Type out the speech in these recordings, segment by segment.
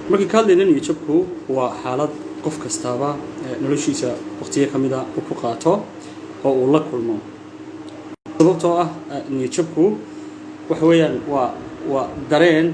Markii ka hadlayna, niyadjabku waa xaalad qof kastaaba noloshiisa waqtiyo ka mida uu ku qaato oo uu la kulmo, sababtoo ah niyadjabku waxa weeyaan waa dareen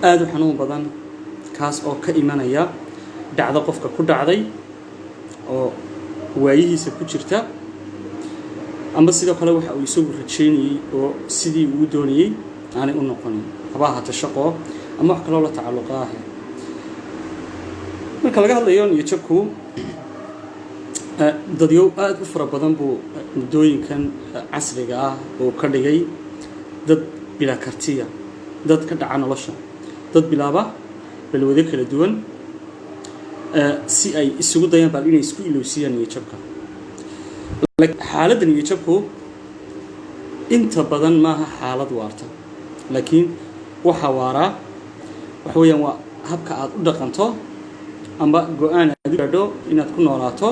aada u xanuun badan, kaas oo ka imanaya dhacdo qofka ku dhacday oo waayihiisa ku jirta, amba sidoo kale waxa uu isagu rajaynayey oo sidii uu doonayey aanay u noqonin, haba ahaato shaqo ama wax kaloo la tacalluqa ah. Marka laga hadlayo niyadjabku, dadyow aada u fara badan buu muddooyinkan casriga ah uu ka dhigay dad bilaa kartiya, dad ka dhaca nolosha, dad bilaaba balwado kala duwan si ay isugu dayaan bal inay isku ilowsiiyaan niyadjabka. Xaaladda niyadjabku inta badan maaha xaalad waarta, laakiin waxa waaraa waxa weeyaan waa habka aad u dhaqanto amba go-aan aad u gaadho inaad ku noolaato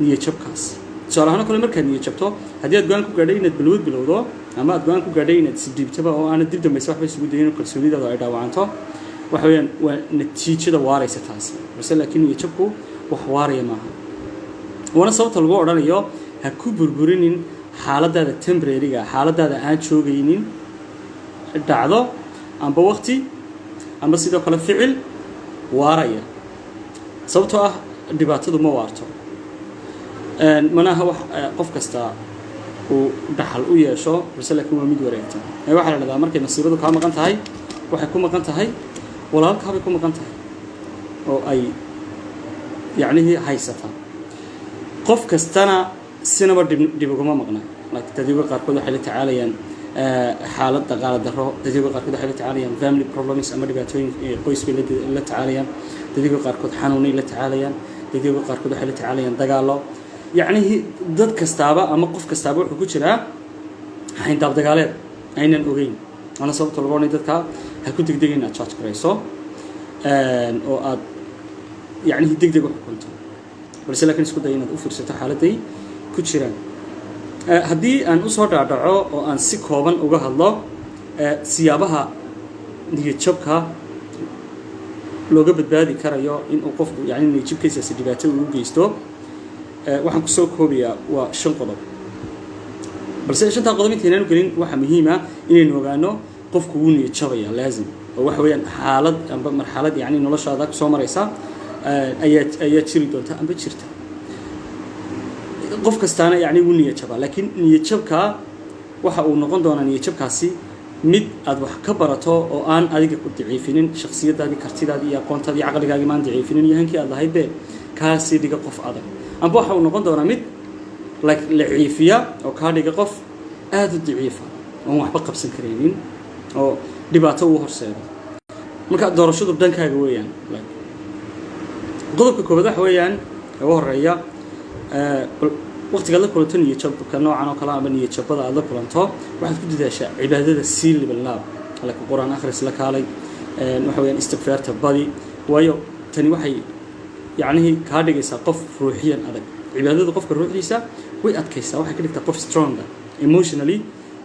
niyadjabkaas. Tusaale ahaan oo kale, markaad niyadjabto, haddii aad go-aan ku gaadhay inaad balwad bilowdo ama aad go-aan ku gaadhay inaad isdhiibtaba oo aanad dib dambaysa waxba isugu dayin oo kalsoonidaadu ay dhaawacanto, waxa weeyaan waa natiijada waaraysa taasi. Balse laakiin niyadjabku wax waaraya maaha, waana sababta lagu odhanayo ha ku burburinin xaaladaada temporary-ga, xaaladaada aan joogaynin, dhacdo amba waqti amba sidoo kale ficil waaraya, sababtoo ah dhibaatadu ma waarto, manaha wax qof kasta uu dhaxal u yeesho, balse laakiin waa mid wareegta. Waxaa la dhahdaa markay masiibadu kaa maqan tahay, waxay ku maqan tahay walaalkaabay ku maqan tahay oo ay yacnihii haysataa. Qof kastana sinaba dhib dhib uguma maqna. Like dadyoga qaarkood waxay la tacaalayaan xaalad dhaqaale darro, dadyoga qaarkood waxay la tacaalayaan family problems ama dhibaatooyin qoys bay la tacaalayaan, dadyoga qaarkood xanuunay la tacaalayaan, dadyoga qaarkood waxay la tacaalayaan dagaallo. Yacnihii dad kastaaba ama qof kastaaba wuxuu ku jiraa xayndaab dagaaleed aynan ogeyn. Waana sababta lagu odhanay dadka ha ku degdegin inaad judge garayso oo aad yacnihii deg deg u xukunto, balse laakiin isku day inaad u fiirsato xaaladday ku jiraan. Haddii aan usoo dhaadhaco oo aan si kooban uga hadlo siyaabaha niyadjabka looga badbaadi karayo, inuu qofku yani niyadjabkiisaasi dhibaato ugu geysto, waxaan kusoo koobayaa waa shan qodob. Balse shantaa qodob intaynaan gelin, waxaa muhiima inaynu ogaano qofku wuu niyad jabaya laazim, oo waxa weeyaan xaalad amba marxalad yani noloshaada kusoo maraysa ayaa jiri doonta amba jirta. Qof kastaana yani wuu niyad jabaa, laakiin niyad jabka waxa uu noqon doonaa niyad jabkaasi mid aad wax ka barato oo aan adiga ku daciifinin shakhsiyadaadii, kartidaadii iyo aqoontaadii iyo caqligaagii maan daciifinin iyo hankii aad lahayd be kaasii dhiga qof adag, amba waxa uu noqon doonaa mid like la ciifiya oo kaa dhiga qof aada u daciifa oon waxba qabsan karaynin oo dhibaato uu horseedo. Marka doorashadu dhankaaga weeyaan. Like qodobka koobaad waxa weeyaan ugu horeeya, waqtigaad la kulanto niyadjabka noocan oo kale ama niyadjabada aad la kulanto, waxaad ku dadaashaa cibaadada sii libanlaab, like Qur-aan akhris la kaalay, waxa weeyaan istikfaarta badi, waayo tani waxay yacnihii kaa dhigaysaa qof ruuxiyan adag. Cibaadadu qofka ruuxdiisa way adkaysaa, waxay ka dhigtaa qof stronger emotionally,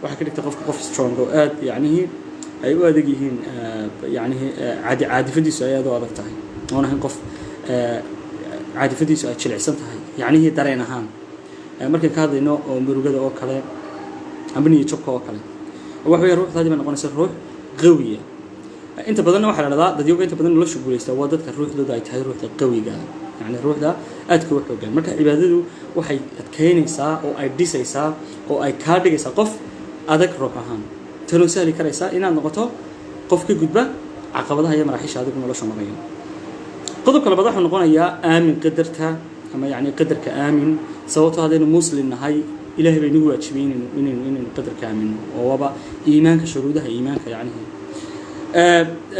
waxay ka dhigtaa qofka qof strong oo aad yacnihii ay u adag yihiin, yacnihii caadifadiisu ay aad u adag tahay, oon ahayn qof caadifadiisu ay jilicsan tahay, yacnihii dareen ahaan. Markaan ka hadlayno oo murugada oo kale amba niyad jabka oo kale, waxa weya ruuxdaadii bay noqonaysa ruux qawiya. Inta badanna waxaa la dhahdaa dadyoga inta badan nolosha guulaysta waa dadka ruuxdooda ay tahay ruuxda qawiga, yacni ruuxda aadka u xoogan. Marka cibaadadu waxay adkeynaysaa oo ay dhisaysaa oo ay kaa dhigaysaa qof adag ruux ahaan, tanoo sahli karaysaa inaad noqoto qof ka gudba caqabadaha iyo maraaxiisha adigu nolosha maraya. Qodobka labaad waxuu noqonayaa aamin qadarta ama yacni qadarka aamin, sababtoo haddaynu Muslim nahay, Ilaahay bay nagu waajibiyey inaynu qadarka aamino, oo waaba iimaanka, shuruudaha iimaanka. Yacnihi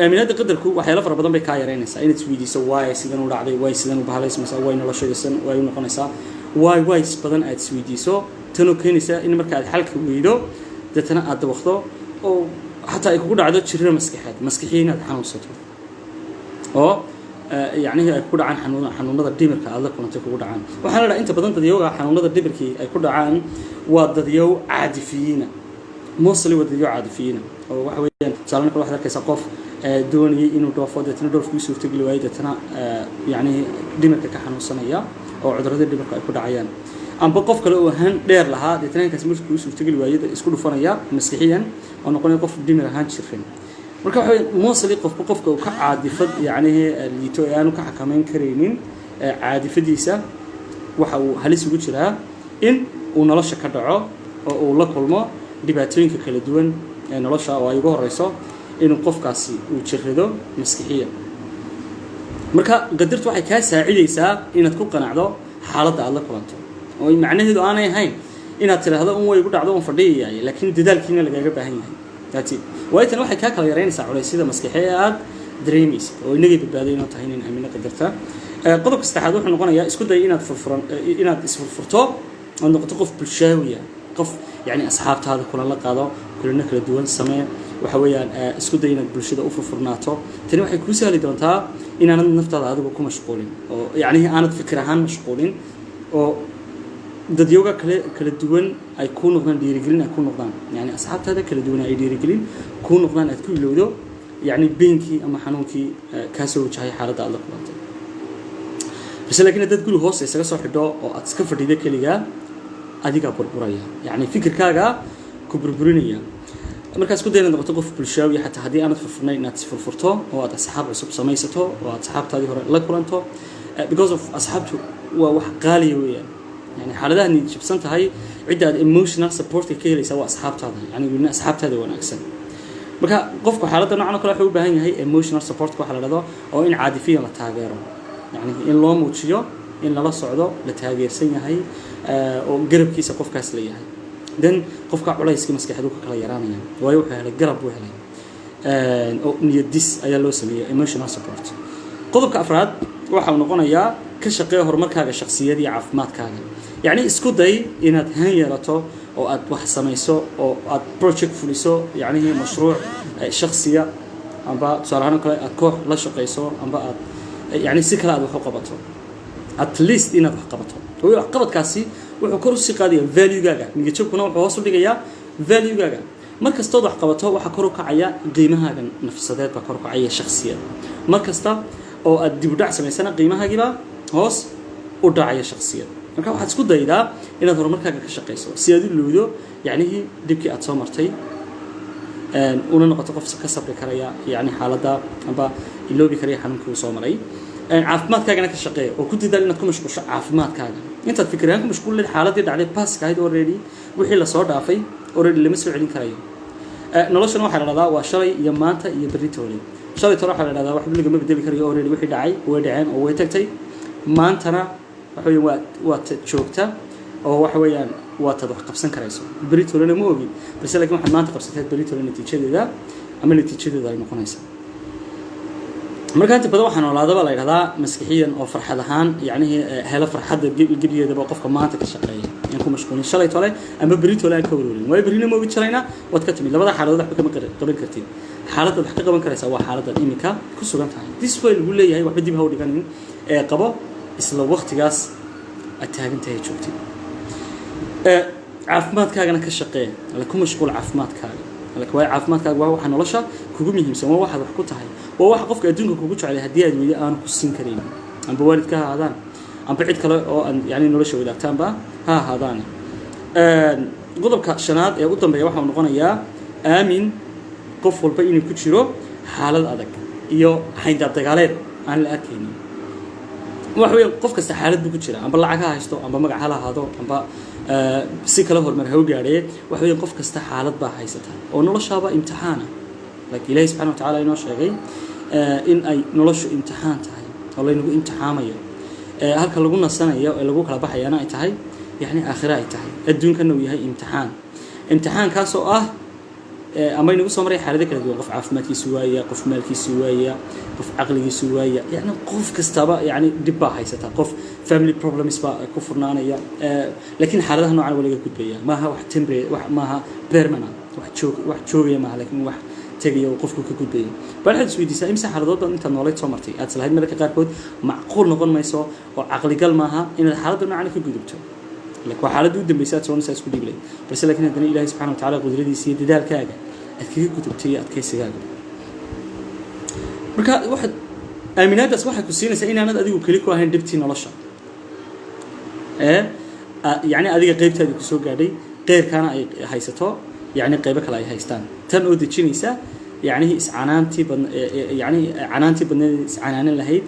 aaminaadda qadarku waxyaalo fara badan bay kaa yareynaysaa, inaad isweydiiso waay sidan u dhacday, waay sidan u bahalaysmaysaa, waay noloshayda sidan way u noqonaysaa, waay ways badan aad isweydiiso, tanoo keenaysa in marka aad xalka weydo deetana aad dabaqdo oo xataa ay kugu dhacdo jirro maskaxeed, maskixiya inaad xanuunsato oo yacnihii ay ku dhacaan xanuunada dhimirka aad la kulantay kugu dhacaan. Waxaa la dhaha inta badan dadyowga xanuunada dhimirkii ay ku dhacaan waa dadyow caadifiyiina, mostly waa dadyow caadifiyiina, oo waxa weeyaan tusaale kale waxaad arkaysaa qof Doonayay inuu dhoofo, deetana dhoofkii suurtageli waayey, deetana yacni dhimirka ka xanuunsanaya oo cudurradii dhimirka ay ku dhacayaan, amba qof kale oo han dheer lahaa, deetana hankaasi markuu u suurtageli waayey isku dhufanaya maskixiyan oo noqonaya qof dhimir ahaan jirin. Marka waxa mostly qofba qofka uu ka caadifad yacnihi liito ee aanu ka xakameyn karaynin caadifadiisa, waxa uu halis ugu jiraa in uu nolosha ka dhaco oo uu la kulmo dhibaatooyinka kala duwan ee nolosha, oo ay ugu horeyso inuu qofkaasi uu jirrado maskixiyan. Marka qadartu waxay kaa saacidaysaa inaad ku qanacdo xaaladda aada la kulanto, oo macnaheedu aanay ahayn inaad tidhaahdo un way igu dhacdo un fadhiyayaay, laakiin dadaalkiina lagaaga baahan yahay. That's it. Waayo tani waxay kaa kala yaraynaysaa culeysyada maskaxee ee aada dareemaysid, oo inagay badbaaday inoo tahay inayn aamino qadarta. Qodobka saddexaad wuxuu noqonayaa isku day inaad furfuran, inaad isfurfurto ood noqoto qof bulshaawiya, qof yacni asxaabtaada kula la qaado, kulano kala duwan samee. Waxa weeyaan isku day inaad bulshada u furfurnaato. Tani waxay kuu sahli doontaa inaanad naftaada adigu ku mashquulin oo yacnihi aanad fikir ahaan mashquulin, oo dadyoga kale kala duwan ay kuu noqdaan dhiirigelin, ay kuu noqdaan yani asxaabtaada kala duwan ay dhiirigelin kuu noqdaan, aad ku ilowdo yacni painkii ama xanuunkii kaa soo wajahay xaaladda aad la kulantay. Base laakiin haddaad guri hoos isaga soo xidho oo aad iska fadhido keligaa, adigaa burburaya, yacni fikirkaaga ku burburinaya. Markaa isku day inaad noqoto qof bulshaawi, xataa haddii aanad furfurnayn inaad isfurfurto oo aad asxaab cusub samaysato oo aad asxaabtaadii hore la kulanto, because of asxaabtu waa wax qaaliya weeyaan. Yani xaaladaha niyad jabsan tahay, cidda aad emotional supportka ka helaysaa waa asxaabtaada, yani welina asxaabtaada wanaagsan. Marka qofku xaaladda noocan oo kale wuxuu u baahan yahay emotional supportka waxa la dhahdo, oo in caadifiyan la taageero, yani in loo muujiyo in lala socdo, la taageersan yahay, oo garabkiisa qofkaas la yahay. Then qofka culayskii maskaxeed ka kala yaraanaya, waayo wuxuu helay garab buu helay oo niyadis ayaa loo sameeyey, emotional support. Qodobka afraad waxa uu noqonayaa ka shaqee horumarkaaga shakhsiyad iyo caafimaadkaaga. Yacni isku day inaad han yeelato oo aad wax samayso oo aad project fuliso, yacnihii mashruuc shakhsiya, amba tusaale ahaan oo kale aad koox la shaqayso, amba aad yacni si kale aad wax u qabato, at least inaad wax qabato. Oo waxqabadkaasi wuxuu kor usii qaadaya valuegaaga, niyadjabkuna wuxuu hoos u dhigayaa valuegaaga. Mar kastood wax qabato, waxaa kor u kacaya qiimahaaga nafsadeed baa kor u kacaya, shakhsiyad. Mar kasta oo aad dib u dhac samaysana, qiimahaagiibaa hoos u dhacaya shakhsiyad. Marka waxaad isku daydaa inaad horumarkaaga ka shaqayso si aad u luudo yacnihii dhibkii aad soo martay, una noqoto qof ka sabri karaya yani xaaladda amba iloobi karaya xanuunkii uu soo maray. Caafimaadkaagana ka shaqeeya oo ku dadaal inaad ku mashquulsho caafimaadkaaga intaad fikiraan ku mashquul leed xaaladii dhacday, pastka ahayd already, wixii lasoo dhaafay already lama soo celin karayo. Noloshana waxaa la dhahdaa waa shalay iyo maanta iyo berri toole. Shalay tole waxaa la dhahdaa waxba lagama bedeli karayo, already wixii dhacay way dhaceen oo way tagtay. Maantana waxa weeyaan waa tad joogta oo waxa weeyaan waa tad wax qabsan karayso. Berri tolena ma ogin, balse laakiin waxaad maanta qabsateed berri tole natiijadeeda ama natiijadeeda ay noqonaysaa. Marka inta badan waxaa noolaadaba la yidhahdaa maskixiyan oo farxad ahaan, yacnihii helo farxadda gebigeedaba qofka maanta ka shaqeeya, aan ku mashquulin shalay tole ama berri tole, aan ka warwarin, waayo berrina ma ogid, shalayna waad ka timid. Labada xaaladood waxba kama qaban kartid. Xaaladdaad wax ka qaban karaysaa waa xaaladdaad imika ku sugan tahay. This way lagu leeyahay waxba dib ha u dhiganin ee qabo isla waqtigaas aad taagan tahay, joogtid. Caafimaadkaagana ka shaqee, la ku mashquul caafimaadkaaga, waayo caafimaadkaaga waa waxa nolosha kugu muhiimsan, waa waxaad wax ku tahay, waa waxa qofka adduunka kugu jeclay haddii aad weydo aanu ku siin karayn, amba waalidka ha ahaadaan amba cid kale oo aan yani nolosha wadaagtaanba ha ahaadaan. Qodobka shanaad ee u dambeeya waxa uu noqonayaa aamin qof walba inuu ku jiro xaalad adag iyo xayndaab dagaaleed aan la arkaynin. Waxa weya qof kasta xaalad buu ku jira, amba lacag ha haysto, amba magac ha lahaado, amba si kale horumar ha u gaadhee. Waxa weya qof kasta xaalad baa haysata oo noloshaaba imtixaana. Like Ilaahi subxana wa tacala inoo sheegay in ay noloshu imtixaan tahay oo laynagu imtixaamayo, halka lagu nasanayo ee lagu kala baxayana ay tahay yani aakhire ay tahay, adduunkana uu yahay imtixaan. Imtixaankaas oo ah ama inagu soo maray xaalado kala duwan: qof caafimaadkiisu waaya, qof maalkiisu waaya, qof caqligiisu waaya, yani qof kastaba yani dhib baa haysata, qof family problems baa ku furnaanaya. Laakiin xaaladaha noocan waa laga gudbaya. Maaha wax temporary, wax maaha permanent, wax joog, wax joogaya maaha, laakiin wax tegaya oo qofku ka gudbaya. Bal waxaad isweydiisaa imse xaaladood baad intaad noolayd soo martay aad islahayd mararka qaarkood macquul noqon mayso oo caqligal maaha inaad xaaladda noocan ka gudubto, laakiin waa xaaladda u dambeysay aad soconaysaa isku dhiiblay, balse laakiin haddana Ilaahay subxana wa tacala qudradiisa iyo dadaalkaaga aad kaga gudubtay iyo adkaysigaaga. Marka waxaad aaminaadaas waxay ku siinaysaa inaanad adigu keli ku ahayn dhibtii nolosha ee yacni adiga qeybtaadii kusoo gaadhay, qeyrkaana ay haysato, yacni qeybo kale ay haystaan. Tan oo dejinaysa yacnihii iscanaantii badn, yacni canaantii badneed iscanaanin lahayd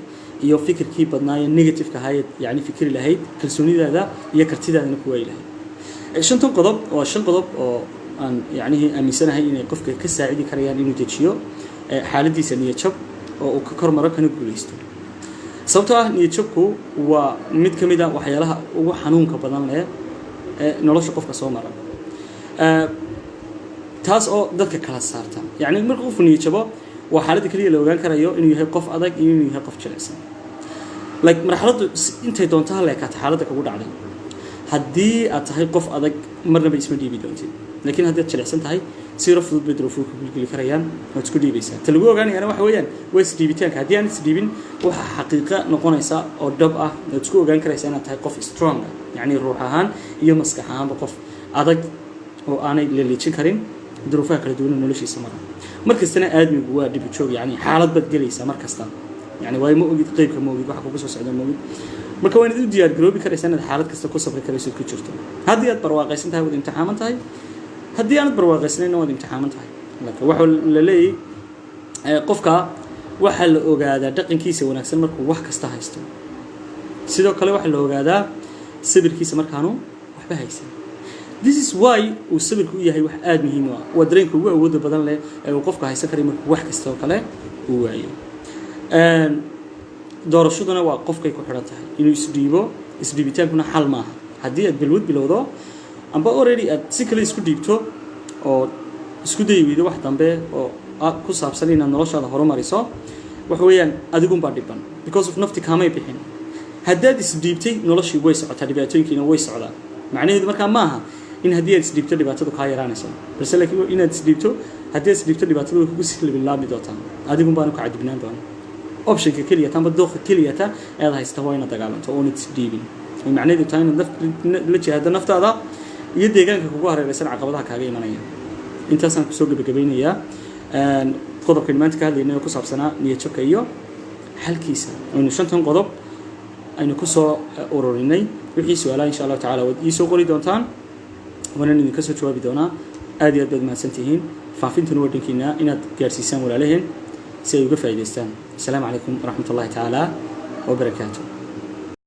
iyo fikirkii badnaaye negativeka ahayd, yacni fikri lahayd, kalsoonidaada iyo kartidaadana ku waayi lahayd. Shantan qodob waa shan qodob oo aan yacnihii aaminsanahay inay qofka ka saacidi karayaan inuu dejiyo xaaladiisa niyad jab oo uu ka kor maro kana guuleysto, sababtoo ah niyad jabku waa mid ka mid a waxyaalaha ugu xanuunka badan leh ee nolosha qofka soo mara, taas oo dadka kala saarta. Yacni marka qofku niyad jabo, waa xaaladda keliya la ogaan karayo inuu yahay qof adag iyo inuu yahay qof jilicsan. Like marxaladdu intay doonto ha leekaato xaaladda kugu dhacday, haddii aad tahay qof adag marnaba isma dhiibi doontid, laakiin haddii aad jilicsan tahay, siro fudud bay duruufuhu ku gilgili karayaan, waad isku dhiibaysaa. Ta lagu ogaanayana waxa weeyaan waa isdhiibitaanka. Haddii aan isdhiibin, waxaa xaqiiqa noqonaysa oo dhab ah waad isku ogaan karaysaa inaad tahay qof strong ah, yacni ruux ahaan iyo maskax ahaanba qof adag oo aanay laliijin karin duruufaha kala duwan ee noloshiisa mara. Mar kastana aadmigu waa dhib joog, yacni xaalad baad gelaysaa mar kasta, yani waayo ma ogid qeybka, ma ogid waxa kugu soo socda, ma ogid. Marka waa inaad u diyaar garoobi karaysaa inaad xaalad kasta ku sabri karayso ku jirto. Haddii aad barwaaqaysan tahay, waad imtixaaman tahay. Haddii aanad barwaaqaysnayna, waad imtixaaman tahay. Laakiin waxa la leeyahy, qofka waxaa la ogaadaa dhaqankiisa wanaagsan markuu wax kasta haysto. Sidoo kale waxaa la ogaadaa sabirkiisa markaanu waxba haysan. This is why uu sabirku u yahay wax aada muhiim u ah. Waa dareenka ugu awooda badan leh ee uu qofka haysan karay markuu wax kasta oo kale uu waayo. Doorashaduna waa qofkay ku xidhan tahay inuu isdhiibo. Isdhiibitaankuna xal maaha. Haddii aad balwad bilowdo amba already aad si kale isku dhiibto oo isku dayi weydo wax dambe oo ku saabsan inaad noloshaada horumariso, waxa weeyaan adigunbaa dhiban, because of nafti kaamay bixin. Haddaad isdhiibtay, noloshii way socotaa, dhibaatooyinkiina way socdaan. Macnaheedu markaa ma aha in haddii aad isdhiibto dhibaatadu kaa yaraanayso, balse laakiin inaad isdhiibto, haddii aad isdhiibto, dhibaatadu way kugu sii labilaabmi doontaa, adigun baanu ka cadibnaan doona. Optionka keliya amba dooqa keliyata ayaad haysata waa inaad dagaalanto oonad isdhiibin, ay macnaheedu tahay inaad la jihaado naftaada iyo deegaanka kugu hareeraysan caqabadaha kaaga imanaya. Intaasaan kusoo gebagabeynayaa qodobkan maanta ka hadlaynay oo ku saabsanaa niyad jabka iyo xalkiisa, aynu shantan qodob aynu kusoo ururinay. Wixii su-aalaha, insha Allahu tacala, waad iisoo qori doontaan, waanaan idinka soo jawaabi doonaa. Aad iyo aad baad mahadsan tihiin. Faafintuna waa dhankiina inaad gaarsiisaan walaalaheen si ay uga faa'idaystaan. Asalaamu calaykum waraxmat ullahi tacaala wabarakaatu.